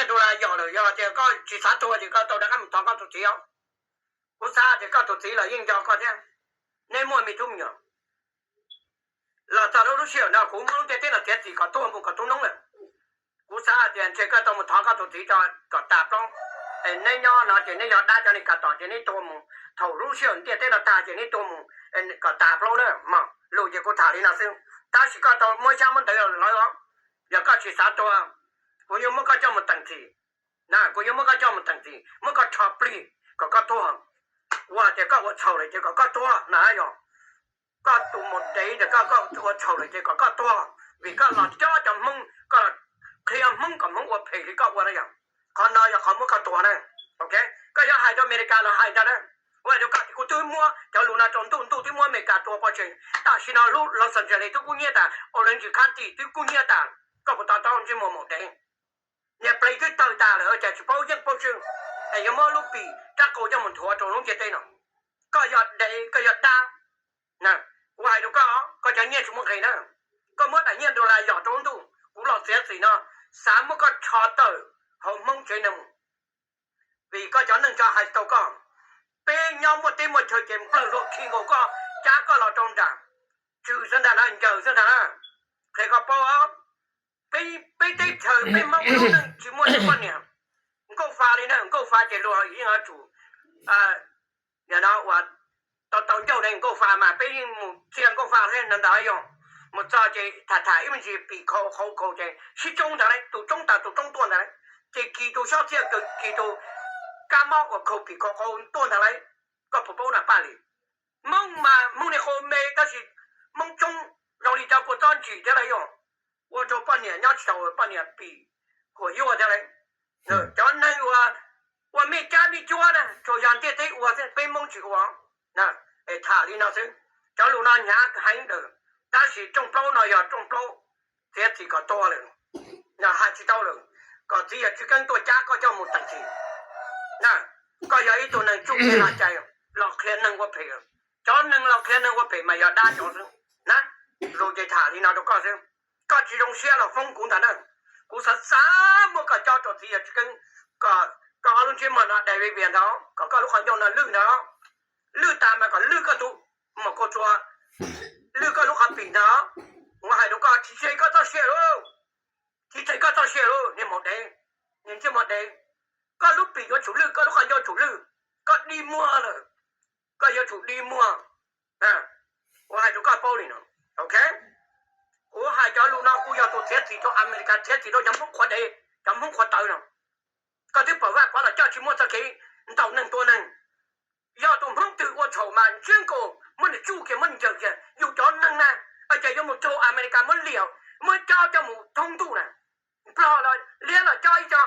nyiaj dollar yom lawm, yog tias koj tsis xav tuag ces koj tau rov qab mus thov koj tus txiv os. Kuv xav tias koj tus txiv los yeej nco koj thiab. Neb muaj me tub me nyuam los txog lub sij hawm no kuv muab lub ntiaj teb no txiav txim kom tuag mus kom tu noob lawm. Kuv xav hais tias ntshe koj tau mus thov koj tus txiv tso kom tas plaub. Neb nyob no ces neb yog dab cov neeg kam tom ces neb tuag mus. Thaum lub sij hawm ntiaj teb no tag ces neb tuag mus kom tas plaub na mog. Lus ces kuv tham li no xwb, tab sis koj tau muab xyab muab ntawv lawv os. Yog koj tsis xav tuag, kuv yuav muab koj coj mus teem txim na, kuv yuav muab koj coj mus teem txim, muab koj rho plig kom koj tuag. Ua tias koj ua txhaum lawm ces kom koj tuag na yog. Koj tus maum dev ntawm koj, koj ua txhaum lawm ces kom koj tuag, vim koj los cob cov Hmoob, koj los qhia Hmoob kom Hmoob ua phem li koj ua na yog. Qhov no yog qhov muab koj tua na. Koj yuav hais rau Amelikas los hais ntag na. Ua rau koj, kuv twb muab cov lus no rau ntuj, ntuj twb muab Amelikas tua pov tseg. Tam sim no lub Los Angeles twb kub hnyiab tas, Orange County twb kub hnyiab tas. Koj puas to taub ntsej muag maum dev? Niag pleev twb tawg tas lawm cas tsis paub yeej paub tswj, es yuav muab lub pim rab qau coj mus nthuav rau lub ntiaj teb no. Koj yog dev, koj yog dab. Kuv hais rau koj, koj cov nyiaj tsis muaj nqis na. Koj muab daim nyiaj dollar yos rau lub ntuj, kuv los txiav txim no, xav muab koj rho tawm hauv Hmoob tsev neeg, vim koj cov neeg tso hais tsis tau koj. Peb nyob muaj teb muaj chaw ces nplawg hluas khi nkaus koj, cab koj los rau nram, tsw xwb ntag na, ncaws xwb ntag na. Qhia koj paub, peb teb chaws peb Hmoob lub neej tsis muaj ib poj niam. Nkauj Fa li na, Nkauj Fa ces luag yeej yuav tsum, nim no uas tau tau ncauj ne, Nkauj Fa mas peb yeej mus txia Nkauj Fa thiab ntag yog. Mus txog ces tham tham ib me ntsis pim khau qhau kaus ces sib tsoob ntag lauj, tus tsoob tas tus tsoob tuaj ntag lauj. Ces kis tus xob txhiaj kis tus kab mob uas khaus pim khau qhau tuaj ntag lauj. Koj puas paub na Paj Lis? Hmoob mas Hmoob niag qau me tab sis Hmoob tsoob zoo li cov kua txob ntsim thiab lauj yog. Ua rau poj niam nyob tsis tau, poj niam pim huam yuaj thiab lauj. Cov neeg uas ua mej cab mej cuab na tsuas yog ntiaj teb ua xwb, peb Hmoob tsis ua. Es tham li no xwb, cov lus no hnyav heev lawm, tab sis rooj plaub no yog rooj plaub txiav txim kom tuag lawm, hais tsis tau lawm. Kom txiv yawg Tswv Keeb tuaj cab koj coj mus teem txim na. Koj yog ib tug neeg tsuj kev los cai, los qhia neeg ua phem. Cov neeg los qhia neeg ua phem mas yog dab cov xwb na. Lus ces tham li no rau koj xwb. Koj tsis zoo siab los foob kuv ntag na. Kuv xav xav muab koj cob rau txiv yawg Tswv Keeb, kom koj ob lub ntsiab muag no dai vij vias ntag, kom koj lub qhov ncauj no lwj ntag. Lwj tas mas kom lwj koj tus muam kaus tsua, lwj koj lub qhov pim ntag. Kuv hais rau koj, tsis tseg koj txoj sia lauj, tsis tseg koj txoj sia lauj niag maum dev, niag ntsej muag dev. Koj lub pim yuav tsum lwj, koj lub qhov ncauj tsum lwj, koj dig muag lawm, koj yuav tsum dig muag. Kuv hais rau koj paub li no, ok. Kuv hais cov lus no kuv yog tus txiav txim rau Amelikas, txiav txim rau cov Hmoob qhuav dev, cov Hmoob qhuav tawv no. Koj twb pom Vaj Pov los coj tsis muaj txoj kev ntaus neeg tua neeg. Yog tus Hmoob twg ua txhaum mas ntsiab nkaus muab nws tsuj kiag muab nws ncaws kiag. Yus cov neeg na, ces yuav mus raug Amelikas muab liam, muab cob coj mus thoob ntuj na. Nplog los liab los cob ib co,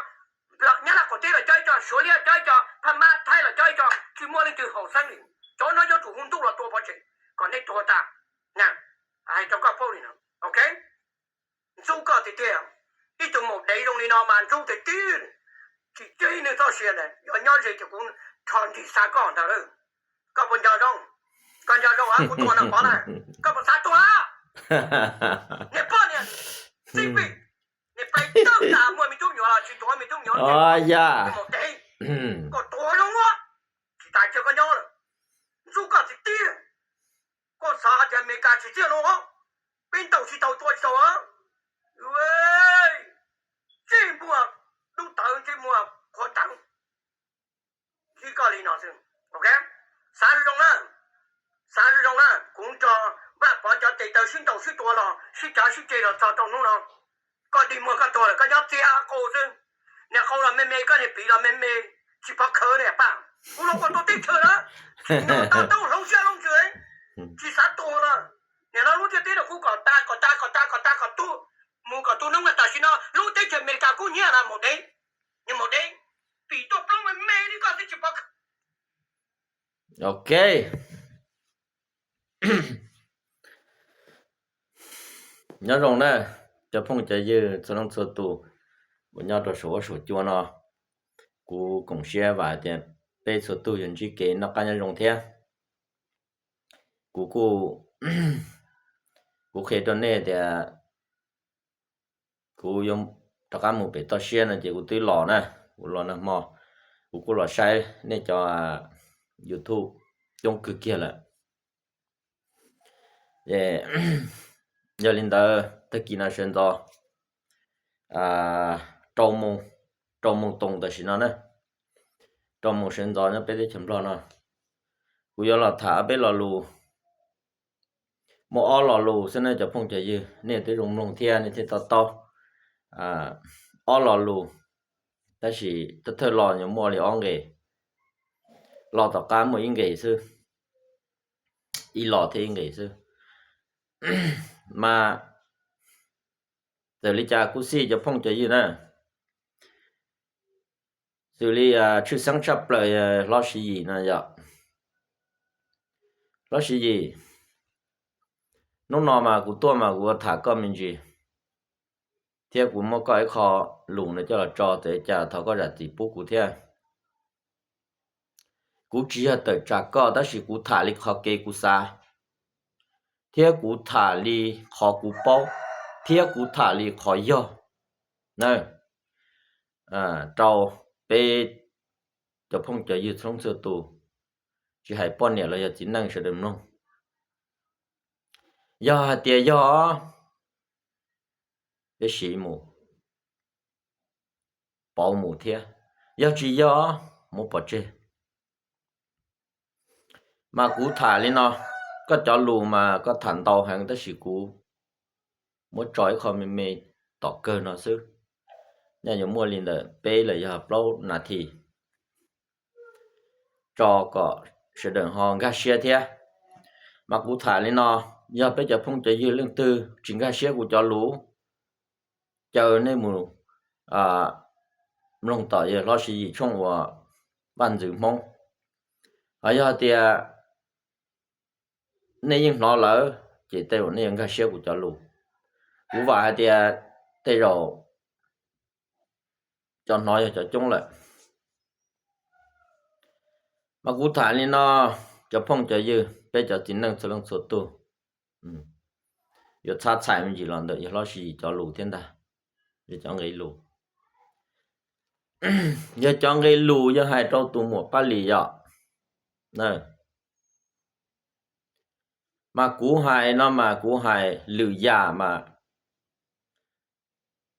Nyab Laj qaum teb los cob ib co, Suav liab cob ib co, Phab Mab Thaib los cob ib co, tsis muaj leej twg haum xeeb li. Cov no yuav tsum hu ntuj los tua pov tseg kom nej tuag tas. Hais rau koj paub li no, ok. Ntxub koj tiag tiag, ib tug maum dev zoo li no mas ntxub tiag tiag. Tsis tseg nws txoj sia ntag, yog nyob ze ces kuv rho nrig xa koj ntag lauj. Koj puas nco zoo? Koj nco zoo kuv tua Nag Pov na, koj puas xav tuag? Niag poj niam, txib pij, niag plai tawg tas muaj me tub nyuam los tsis tuav me tub nyuam, maum dev, koj tuag zoo ua, tsis tas cia koj nyob lawm. Ntxub koj tiag tiag. Koj xav hais tias Amelikas tsis txiaj no, peb ntaus tsis tau tua tsis tau. Ntsej muag dub tawv, ntsej muag qhuav tawv. Tib koj li no xwb, ok. Xav zoo na, xav zoo na, kuv nrog Vaj Pov cov tes taw sib ntaus sib tua los sib cav sib ceg los txog rau hnub no. Koj dig muag koj tuag lawm, koj nyob txiav qau xwb. Niag qau los me me, koj niag piv los me me, tsis pov khawv li Paj. Kuv los ua tua teb chaws na, tsis nco tau hloov siab hloov ntsws, tsis xav tuag na. Nim no lub ntiaj teb no kuv kom tas kom tas kom tas kom tas kom tu, mus kom tu noob na. Tam sim no lub teb chaws Amelikas kub hnyiab na maum dev, niag maum dev, pim tuaj plaub me me li koj twb tsis pov. Ok. Nyob zoo na, cov phooj cov ywg txhua leej txhua tus uas nyob rau saum huab saum cua no, kuv koom siab vam tias peb txhua tus yuav ntsib kev noj qab nyob zoo thiab. Kuv kuj, kuv qhia rau nej tias kuv yuav rov qab mus pem toj siab no ces kuv twb los na, kuv los nag hmo, kuv kuj los saib nej cov YouTube coob kawg kiag lawm. Yog li ntawd tag kis no sawv ntxov rau moos, rau moos toos tam sim no na, rau moos sawv ntxov nyob peb teb chaws Nplog no, kuv yuav los tham ob peb lo lus. Muaj ob lo lus xwb na cov phooj cov ywg, nej twb zoo mloog thiab nej thiaj to taub. Ob lo lus, tab sis thawj thawj lo yuav muaj li ob nqe, lo tom qab muaj ib nqe xwb, ib lo thiab ib nqe xwb. Mas txawm li cas kuj xij cov phooj cov ywg na, xws li tshwj xeeb tshaj plaws Hlob Siv Yim no yom. Hlob Siv Yim, hnub no mas kuv tuaj mas kuv ua tham koj me ntsis, thiab kuv muab koj ib qho lus no coj los tso, txawm li cas thov koj zam txim pub kuv thiab. Kuv tsis yog tawm tsam koj, tab sis kuv tham li qhov kev kuv xav, thiab kuv tham li qhov kuv paub, thiab kuv tham li qhov yog na, rau peb cov phooj cov ywg txhua leej txhua tus, tsis hais poj niam los yog txiv neej sawv daws mloog. Yog hais tias yog, peb siv mus, pauv mus thiab, yog tsis yog, muab pov tseg. Mas kuv tham li no, koj cov lus mas koj tham ntau heev tab sis kuv muab tso ib qho me me tom kawg no xwb, nyaj yuav muaj li ntawm peb los yog plaub nas this, tso kom sawv daws ho nkag siab thiab. Mas kuv tham li no, yog peb cov phooj cov ywg leej twg tsis nkag siab kuv cov lus, caw nej mus mloog tom yawg Hlob Siv Yim tshooj uas Vaj Ntxwv Hmoob. Ho yog tias nej yeej hnov lawm ces tej zaum nej yuav nkag siab kuv cov lus. Kuv vam hais tias tej zaum cov hnov yog cov coob lawm. Mas kuv tham li no, cov phooj cov ywg, peb cov txiv neej txhua leej txhua tus, yuav txhab txhais me ntsis los ntawm yawg Hlob Siv Yim cov lus thiab ntag. Yog cov nqe lus, yog cov nqe lus yog hais rau tus muam Paj Lis yom. Mas kuv hais no mas kuv hais lwm yam mas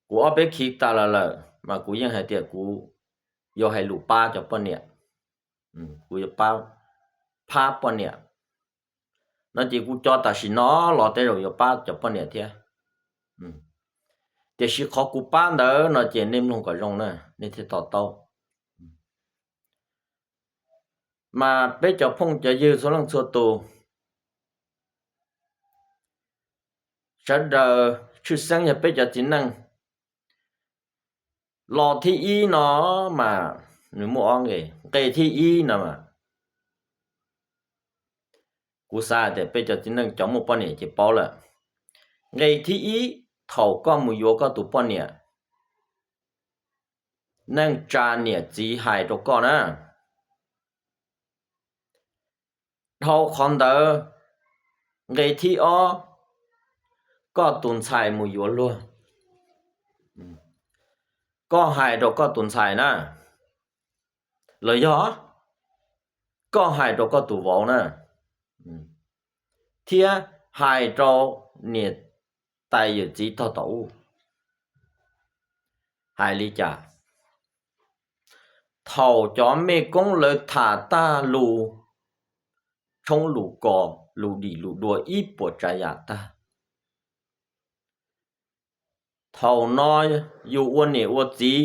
kuv ob peb khi tas los lawm mas kuv yeej hais tias kuv yuav hais lus pab cov poj niam, kuv yuav pab, phab poj niam no ces kuv cov tam sim no los tej zaum yuav pab cov poj niam thiab. Tiam sis qhov kuv pab ntawd no ces nej mloog kom zoo na, nej thiaj to taub. Mas peb cov phooj cov ywg txhua leej txhua tus, sawv daws tshwj xeeb yog peb cov txiv neej, lo thib ib no mas nws muaj ob nqe. Nqe thib ib no mas kuv xav hais tias peb cov txiv neej cov muaj poj niam ces paub lawm. Nqe thib ib, thaum koj mus yuav koj tus poj niam, neej tsa niam txiv hais rau koj na, dhau qhov ntawd, nqe thib ob, koj tus ntxhais mus yuav luag, koj hais rau koj tus ntxhais na, los yog koj hais rau koj tus vauv na, thiab hais rau niam tais yawm txiv tog tom ub. Hais li cas? Thaum cov mej koob lawv tham tag lus tshoob lus kos lus dim lus dua ib puas tsav yam tag, thaum no yus ua niam ua txiv,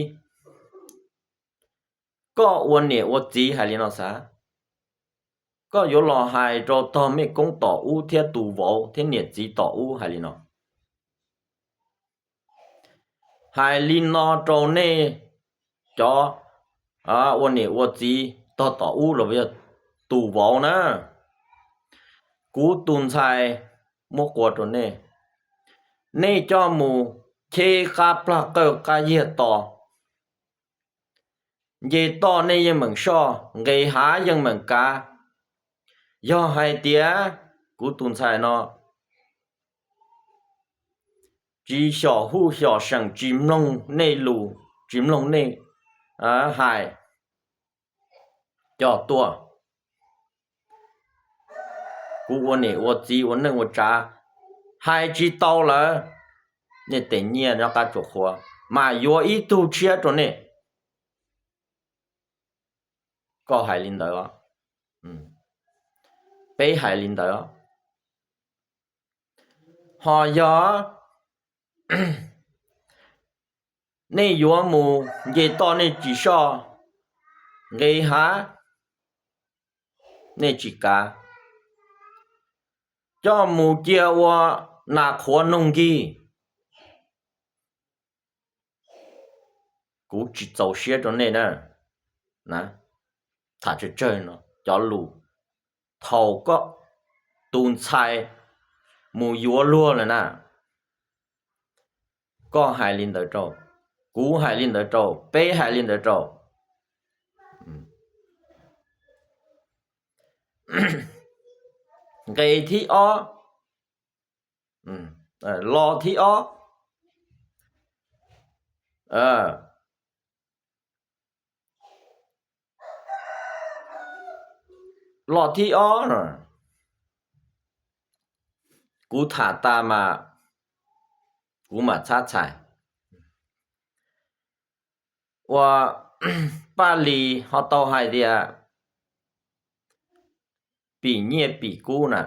koj ua niam ua txiv hais li no xav, koj yuav los hais rau tog mej koob tom ub thiab tus vauv thiab niam txiv tom ub hais li no. Hais li no rau nej cov ua niam ua txiv tog tom ub los yog tus vauv na, kuv tus ntxhais muab qua rau nej, nej coj mus cheb qab plag qawj qab yiag to, nce toj nej yeej meem soj, nqes hav yeej meem kav. Yog hais tias kuv tus ntxhais no tsis xyom huj xyom seem, tsis mloog nej lus, tsis mloog nej hais, coj tuaj. Kuv ua niam ua txiv ua neej ua tsav hais tsis tau lawm, nej tes nyiaj nyob qab tsuas qhua, mas yuav ib tug tshiab rau nej. Koj hais li ntawd, peb hais li ntawd. Ho yog nej yuav mus nce toj nej tsis soj, nqis hav nej tsis kav, coj mus cia ua nas qhuav noog nkig, kuv tsis txaus siab rau nej na. Tham tsawg tsawg no cov lus, thaum koj tus ntxhais mus yuav luag lawm na, koj hais li ntawd rau, kuv hais li ntawd rau, peb hais li ntawd rau. Nqe thib ob, lo thib ob, lo thib ob no, kuv tham tas mas kuv mam txhab txhais. Ua Paj Lis ho tau hais tias pim nyiaj pim kub na,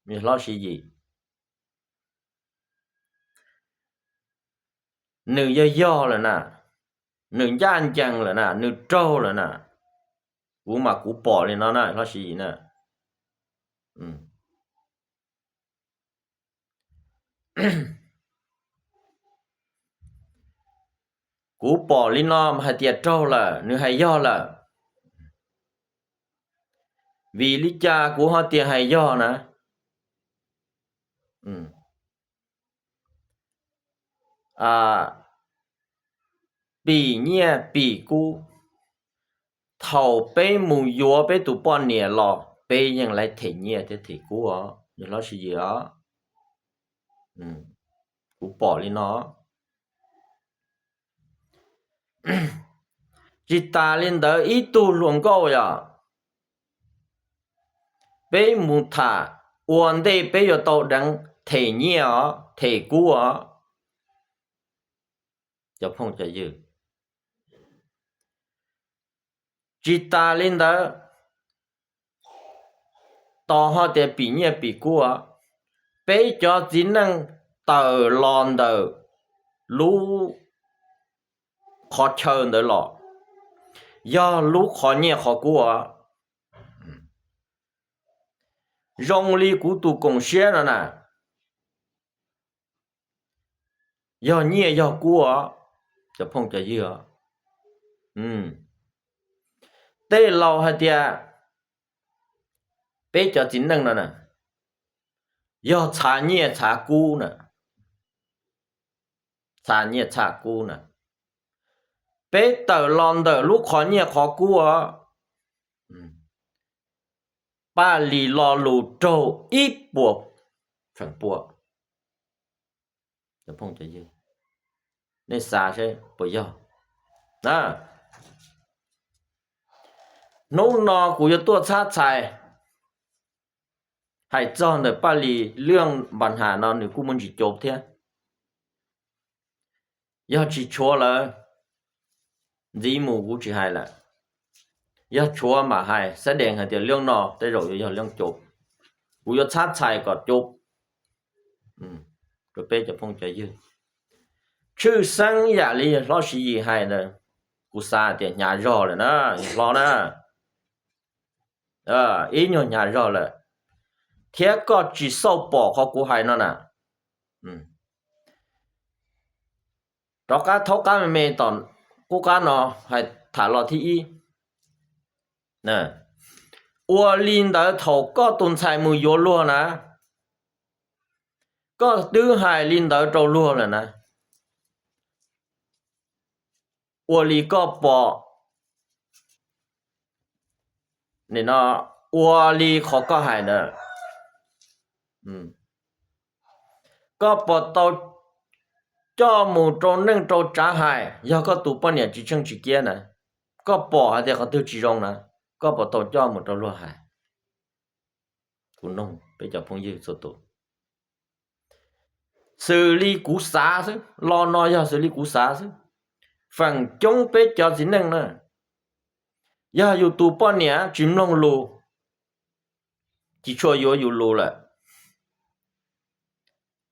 hlob Siv Yim, nws yog yog lawm na, nws ncaj ncees lawm na, nws raug lawm na. Kuv mas kuv pom li no na hlob Siv Yim na. Kuv pom li no mas hais tias raug lawm, nws hais yog lawm. Vim li cas kuv ho tias hais yog na? Pim nyiaj pim kub, thaum peb mus yuav peb tus poj niam los peb yeej laib them nyiaj thiab them kub os, hlob Siv Yim os. Kuv pom li no. Tsis tas li ntawd ib tug hluas nkauj yom, peb mus tham ua ntej peb yuav tau deev them nyiaj os, them kub os. Cov phooj cov ywg, tsis tas li ntawd, tos ho tias pim nyiaj pim kub os, peb cov txiv neej tawm los ntawm lub qhov chaw ntawd los, yog lub qhov nyiaj qhov kub os. Zoo li kuv tus koom siab no na, yog nyiaj yog kub os, cov phooj cov ywg. Tej laus hais tias peb cov txiv neej no na, yog txhav nyiaj txhav kub na, txhav nyiaj txhav kub na, peb tawm los ntawm lub qhov nyiaj qhov kub os. Paj Lis lo lus raug ib puas feem pua. Nej xav seb puas yog? Hnub no kuv yuav tuaj txhab txhais hais txog ntawm Paj Lis Lwj Npas Has no, nws kuj muaj ntsis cov thiab. Yog tsis tshuav lawm, ntxiv mus kuv tsis hais lawm. Yog tshuav mam hais, xab dees hais tias lub no tej zaum yuav yog lub cov, kuv yuav txhab txhais kom cov, rau peb cov phooj cov ywg. Tshwj xeeb yam li hlob Siv Yis hais ntawd, kuv xav tias hnyav zog lawm na, hlob na. Ib nyuag hnyav zog lawm, thiab koj tsis xauj pom qhov kuv hais no na. Rov qab thaub qab me me tom qub qab no, hais tham lo thib ib. Ua li ntawd thaum koj tus ntxhais mus yuav luag na, koj twb hais li ntawd rau luag lawm na. Ua li koj pom, ua li qhov koj hais ntawd, koj puas tau coj mus rau neej rau tsav hais, yog koj tus poj niam tsis tsheej tsis kiab na, koj pom hais tias qhov twg tsis zoo na, koj puas tau coj mus rau luag hais? Kuv noog peb cov phooj ywg txhua tus. Xws li kuv xav xwb, lo no yog xws li kuv xav xwb. Feem coob peb cov txiv neej na, yog yus tus poj niam tsis mloog lus, tsis tshua yuav yus lus lawm,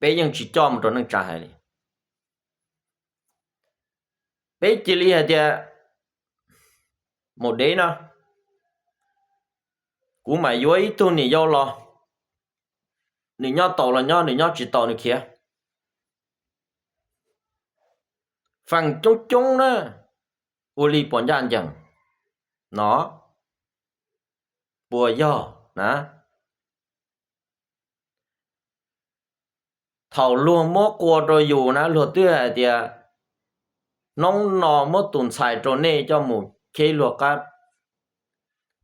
peb yeej tsis coj mus rau neej tsa hais li. Peb cia li hais tias, mus dev no, kuv mam yuav ib tug niam yau los, nws nyob tau los nyob, nws nyob tsis tau nws khiav. Feem coob coob na, ua li puas ncaj ncees no? Puas yog na? Thaum luag muab qua rau yus na, luag twb hais tias, hnub no muab tus ntxhais rau nej coj mus cheb luag qab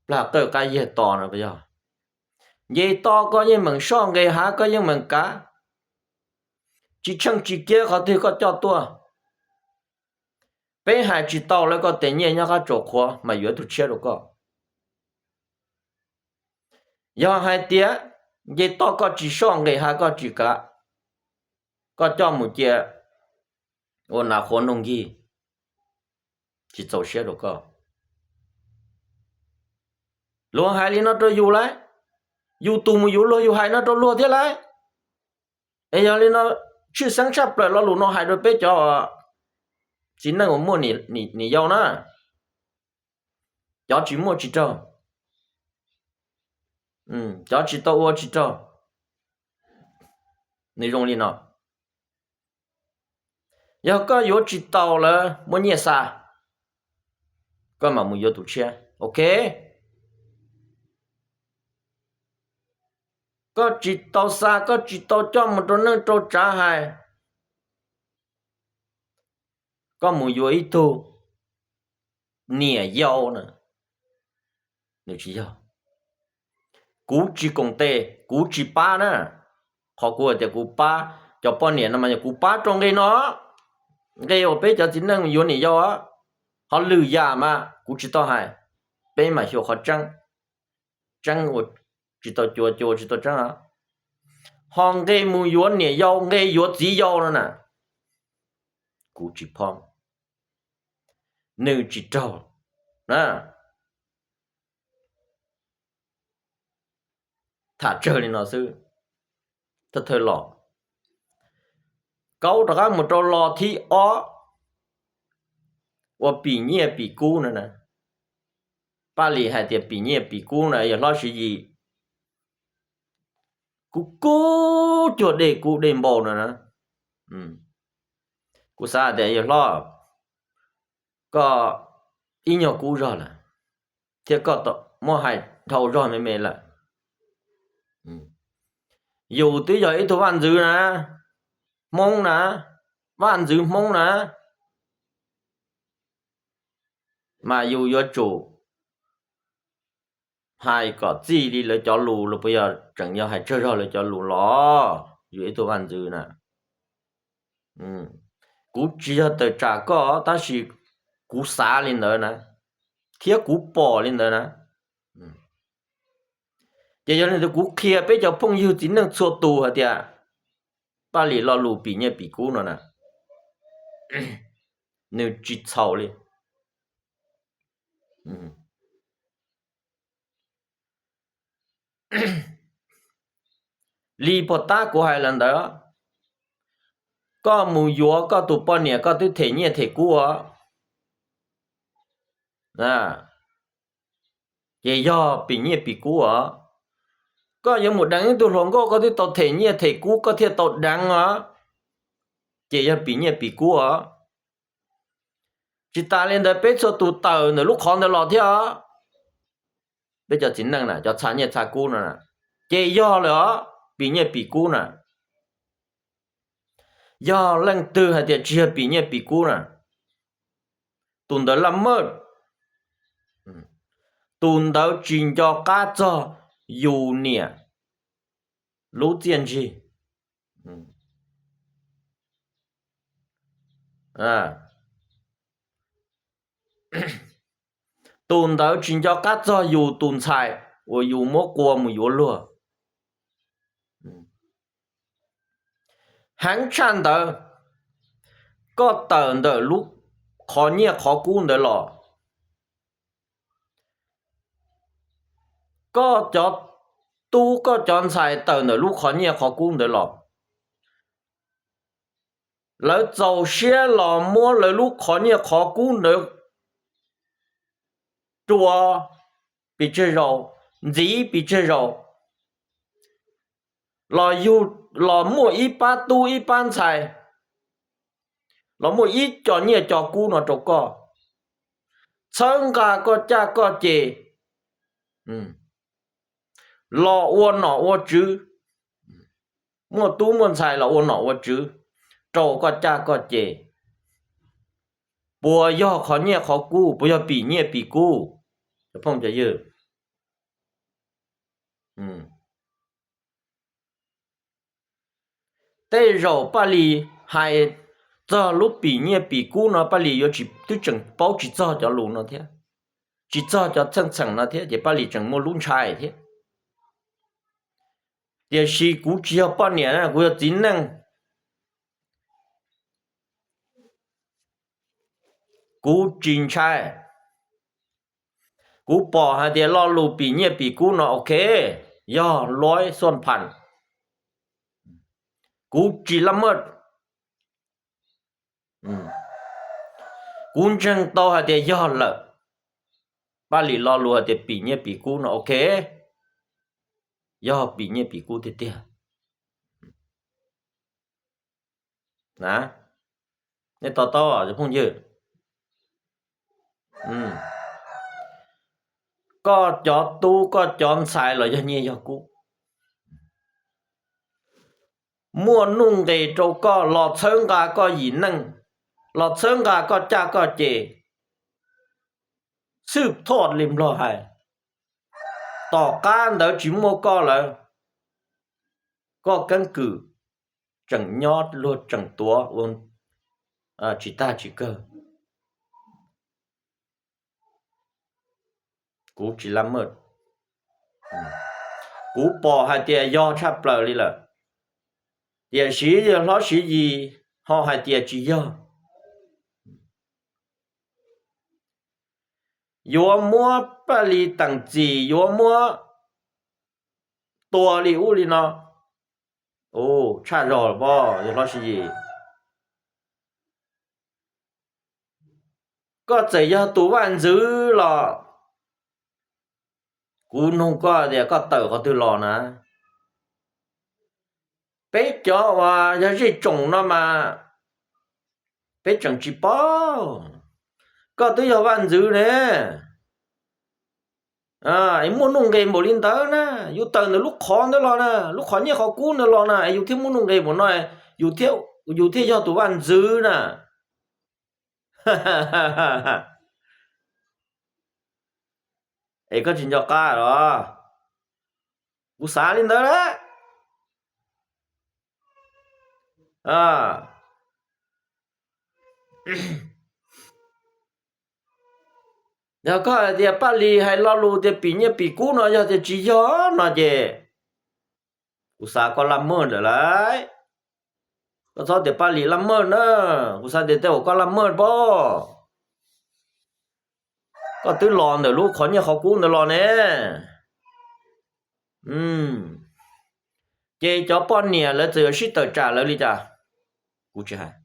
plag qawj qab yag to no puas yog? Nce toj koj yeej meem soj, nqes hav koj yeej meem kav, tsis tsheej tsis kiab qhov twg koj coj tuaj. Peb hais tsis tau lawv, koj tes nyiaj nyob qab tsuas qhuav mas yuav tus tshiab rau koj. Yog hais tias nce toj koj tsis soj, nqes hav koj tsis kav, koj coj mus cia ua nas qhuav noog nkig, tsis txaus siab rau koj. Luag hais li no rau yus lawm, yus tus mus yuav luag yus hais no rau luag thiab lawm. Es yog li no, tshwj xeeb tshaj plaws lo lus no hais rau peb cov txiv neej uas muaj niam yau na, cov tsis muaj tsis raug, cov tsis tau ua tsis raug. Nws zoo li no, yog koj yuav tsis tau lawv muab nyiaj xa, koj mam mus yuav tus tshiab, ok. Koj tsis tau xa, koj tsis tau coj mus rau neej rau tsav hais, koj mus yuav ib tug niam yau na, nws tsis yog. Kuv tsis koom tes, kuv tsis pab na. Qhov kuv hais tias kuv pab cov poj niam no mas yog kuv pab rau nqe no, nqe uas peb cov txiv neej yuav niam yau, ho lwm yam mas kuv tsis tau hais, peb mam xyuas qhov tseeb, tseeb ua tsis tau cua, cua tsis tau tseeb. Ho nqe mus yuav niam yau, nqe yuav txiv yau no na, kuv tsis phob, nws tsis raug na. Tham tsawg li no xwb, thawj thawj los. Kaub rov qab mus rau los thib ob, ua pim nyiaj pim kub no na. Paj Lis hais tias pim nyiaj pim kub na yog hlob Siv Yis, kub kub cuag dej kub dej npau no na. Kuv xav tias yog hlob, koj ib nyuag kub zog lawm, thiab koj muab hais dhau zog me me lawm. Yus twb yog ib tug vaj ntxwv na, Hmoob na, vaj ntxwv Hmoob na, mas yus yuav tsum hais kom txij li lawv cov lus los puas yog tseem yog hais tsawg zog lawv cov lus los? Yus ib tug vaj ntxwv na, kuv tsis yog tawm tsam koj tab sis kuv xav li ntawd na, thiab kuv pom li ntawd na. Ces yog li ntawd kuv qhia peb cov phooj ywg txiv neej txhua tus hais tias Paj Lis lo lus pim nyiaj pim kub no na, nws tsis txhaum li. Li puag ta kuv hais los ntawd, koj mus yuav koj tus poj niam koj twb them nyiaj them kub os, ces yog pim nyiaj pim kub os. Koj yuav mus deev ib tug hluas nkauj koj twb tau them nyiaj them kub koj thiaj tau deev os, ces yog pim nyiaj pim kub os. Tsis tas li ntawd peb txhua tus tawm ntawm lub qhov ntawd los thiab os. Peb cov txiv neej na cov txha nyiaj txha kub no na, ces yog lawm os, pim nyiaj pim kub na. Yog leej twg hais tias tsis yog pim nyiaj pim kub na, tus ntawd laj maj, tus ntawd tsis nco qab txog yus niam lub txiaj ntsig. Tus ntawd tsis nco qab txog yus tus ntxhais uas yus muab qua mus yuav luag. Heev tshaj ntawd, koj tawm ntawm lub qhov nyiaj qhov kub ntawd los, koj cov tub koj cov ntxhais tawm ntawm lub qhov nyiaj qhov kub ntawd los, lawv txaus siab los muab lawv lub qhov nyiaj qhov kub ntawd rua pes tsawg zaus, ntxiv pes tsawg zaus, los yug, los muaj ib pab tub ib pab ntxhais, los muaj ib co nyiaj co kub no rau koj, txhawb nqa koj caj koj ces, los ua nom ua tswv, muaj tub muaj ntxhais los ua nom ua tswv rau koj caj koj ces, puas yog qhov nyiaj qhov kub, puas yog pim nyiaj pim kub? Cov phooj cov ywg, tej zaum Paj Lis hais txog lub pim nyiaj pim kub no Paj Lis yuav tsis, twb tseem paub tsis txog cov lus no thiab, tsis txog cov txheej txheem no thiab ces Paj Lis tseem muaj lub ntshai thiab. Tiam sis kuv tsis yog poj niam na, kuv yog txiv neej, kuv tsis ntshai. Kuv pom hais tias lo lus pim nyiaj pim kub no ok, yog luaib xuaj pham, kuv tsis laj maj. Kuv ntseeg tau hais tias yog lawm. Paj Lis lo lus hais tias pim nyiaj pim kub no ok, yog pim nyiaj pim kub tiag tiag. Nej to taub cov phooj ywg, koj cov tub koj cov ntxhais los yog nyiaj yog kub, muaj nuj nqis rau koj los txhawb nqa koj yim neej, los txhawb nqa koj caj koj ces, xwb thoj li Nplog hais, tom qab ntawd tsis muaj koj lawm, koj keeb kwm tseem nyob luag tseem tuav ua tsis tag tsis kawg. Kuv tsis laj maj, kuv pom hais tias yog tshaj plaws li lawm, tiam sis yawg hlob Siv Yis ho hais tias tsis yog. Yuav muab Paj Lis teem txim, yuav muab tua li ub li no, tshaj zog pob yawg hlob Siv Yis. Koj txawm yog tus vaj ntxwv los kuv nug koj tias koj tawm qhov twg los na? Peb cov uas yog zej tsoom no mas peb tseem tsis paub. Koj twb yog vaj ntxwv ne, es muaj nuj nqis npaum li ntawd na, yus tawm ntawm lub qhov ntawd los na, lub qhov nyiaj qhov kub ntawd los na es yus thiaj muaj nuj nqis npaum no, yus thiaj yog tus vaj ntxwv na. Es koj tsis nco qab los? Kuv xav li ntawd lawm. Yog koj hais tias Paj Lis hais lo lus tias pim nyiaj pim kub no yog tias tsis yog no ces kuv xav koj laj maj lawm lauj. Koj txhob tias Paj Lis laj maj na, kuv xav tias tej zaum koj laj maj pob. Koj twb los ntawm lub qhov nyiaj qhov kub ntawd los ne. Ces cov poj niam lawv txawm yuav sib tawm tsam lawv li cas, kuv tsis hais.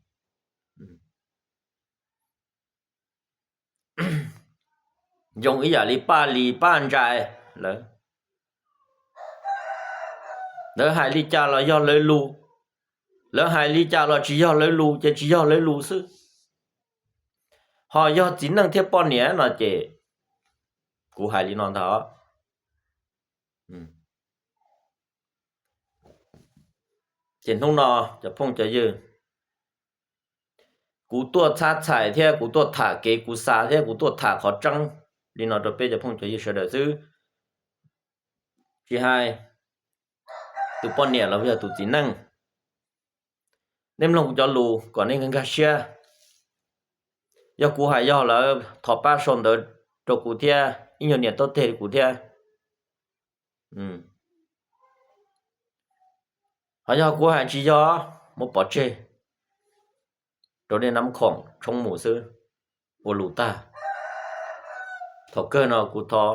Zoo ib yam li Paj Lis Paj Ntsais lawv, lawv hais li cas los yog lawv lus, lawv hais li cas los tsis yog lawv lus ces tsis yog lawv lus xwb. Ho yog txiv neej thiab poj niam no ces kuv hais li no ntag. Ces hnub no cov phooj cov ywg, kuv tuaj txhab txhais thiab kuv tuaj tham kev kuv xav thiab kuv tuaj tham qhov tseeb li no rau peb cov phooj cov ywg sawv daws xwb, tsis hais tus poj niam los yog tus txiv neej. Nej mloog kuv cov lus kom nej nkag siab. Yog kuv hais yog lawv thov pab sau ntawv rau kuv thiab ib nyuag niam taub teg rau kuv thiab. Ho yog kuv hais tsis yog, muab pov tseg rau dej nab khoom tshoob mus xwb, ua lus tag. Thaum kawg no kuv thov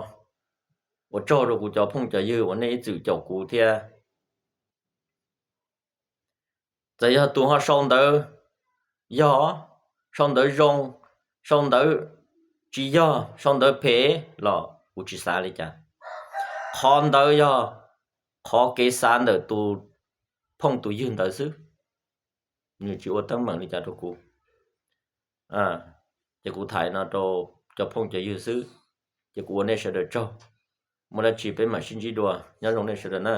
ua tsaug rau kuv cov phooj cov ywg uas nej ib txwm caum kuv thiab. Txawm yog tus ho sau ntawv yog, sau ntawv zoo, sau ntawv tsis yog, sau ntawv phem los kuv tsis xav li cas. Qhov ntawd yog qhov kev xav ntawm tus phooj tus ywg ntawd xwb, nws tsis ua teeb meem li cas rau kuv. Ces kuv tham no rau cov phooj cov ywg xwb, ces kuv ua nej sawv daws tsaug. Muaj dab tsi peb mam sib ntsib dua, nyob zoo nej sawv daws na.